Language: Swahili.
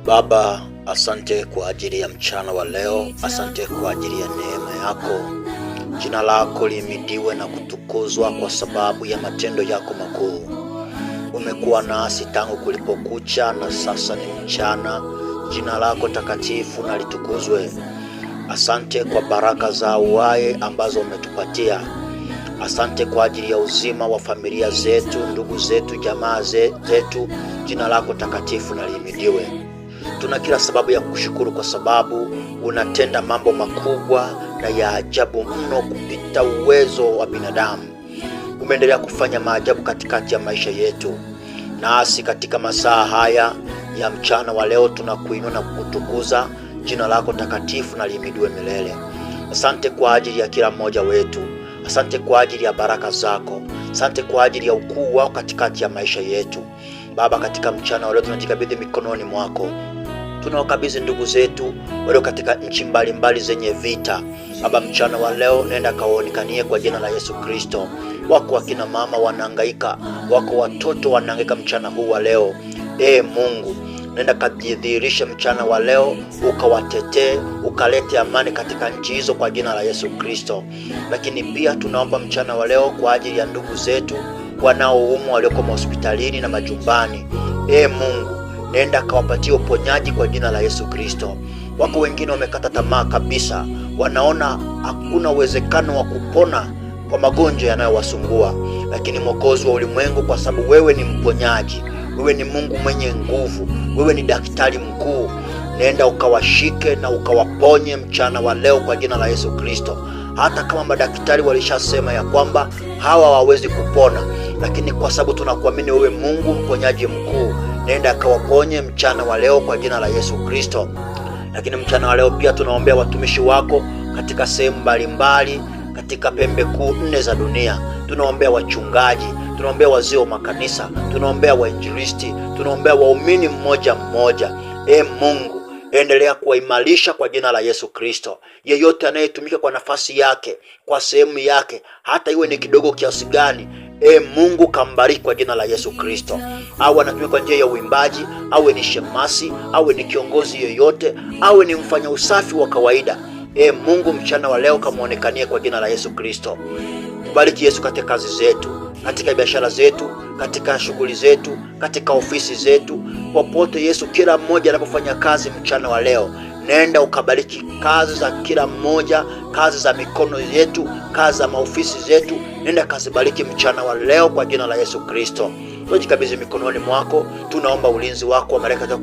Baba, asante kwa ajili ya mchana wa leo, asante kwa ajili ya neema yako. Jina lako lihimidiwe na kutukuzwa kwa sababu ya matendo yako makuu. Umekuwa nasi tangu kulipokucha na sasa ni mchana. Jina lako takatifu na litukuzwe. Asante kwa baraka za uhai ambazo umetupatia. Asante kwa ajili ya uzima wa familia zetu, ndugu zetu, jamaa zetu. Jina lako takatifu na lihimidiwe. Tuna kila sababu ya kushukuru kwa sababu unatenda mambo makubwa na ya ajabu mno kupita uwezo wa binadamu. Umeendelea kufanya maajabu katikati ya maisha yetu, nasi katika masaa haya ya mchana wa leo tunakuinua na kukutukuza. Jina lako takatifu na lihimidiwe milele. Asante kwa ajili ya kila mmoja wetu, asante kwa ajili ya baraka zako, asante kwa ajili ya ukuu wako katikati ya maisha yetu. Baba, katika mchana wa leo tunajikabidhi mikononi mwako. Tunawakabidhi ndugu zetu walio katika nchi mbalimbali zenye vita. Baba, mchana wa leo nenda kawaonekanie kwa jina la Yesu Kristo. Wako wakina mama wanahangaika, wako watoto wanahangaika mchana huu wa leo. E Mungu, nenda kajidhihirishe mchana wa leo, ukawatetee, ukalete amani katika nchi hizo kwa jina la Yesu Kristo. Lakini pia tunaomba mchana wa leo kwa ajili ya ndugu zetu wanaoumwa walioko mahospitalini na majumbani. E Mungu, nenda kawapatie uponyaji kwa jina la Yesu Kristo. Wako wengine wamekata tamaa kabisa, wanaona hakuna uwezekano wa kupona kwa magonjwa yanayowasumbua, lakini Mwokozi wa ulimwengu, kwa sababu wewe ni mponyaji, wewe ni Mungu mwenye nguvu, wewe ni daktari mkuu, nenda ukawashike na ukawaponye mchana wa leo kwa jina la Yesu Kristo. Hata kama madaktari walishasema ya kwamba hawa hawawezi kupona, lakini kwa sababu tunakuamini wewe Mungu mponyaji mkuu, nenda akawaponye mchana wa leo kwa jina la Yesu Kristo. Lakini mchana wa leo pia tunaombea watumishi wako katika sehemu mbalimbali katika pembe kuu nne za dunia. Tunaombea wachungaji, tunaombea wazee wa makanisa, tunaombea wainjilisti, tunaombea waumini mmoja mmoja. E Mungu, endelea kuwaimarisha kwa jina la Yesu Kristo. Yeyote anayetumika kwa nafasi yake, kwa sehemu yake, hata iwe ni kidogo kiasi gani, E Mungu, kambariki kwa jina la Yesu Kristo. Awe anatumika kwa njia ya uimbaji, awe ni shemasi, awe ni kiongozi yeyote, awe ni mfanya usafi wa kawaida. E Mungu, mchana wa leo kamwonekanie kwa jina la Yesu Kristo. Bariki Yesu katika kazi zetu, katika biashara zetu, katika shughuli zetu, katika ofisi zetu, popote Yesu, kila mmoja anapofanya kazi mchana wa leo, nenda ukabariki kazi za kila mmoja, kazi za mikono yetu, kazi za maofisi zetu, nenda kazibariki mchana wa leo kwa jina la Yesu Kristo. Tunajikabidhi mikononi mwako, tunaomba ulinzi wako wa malaika zako.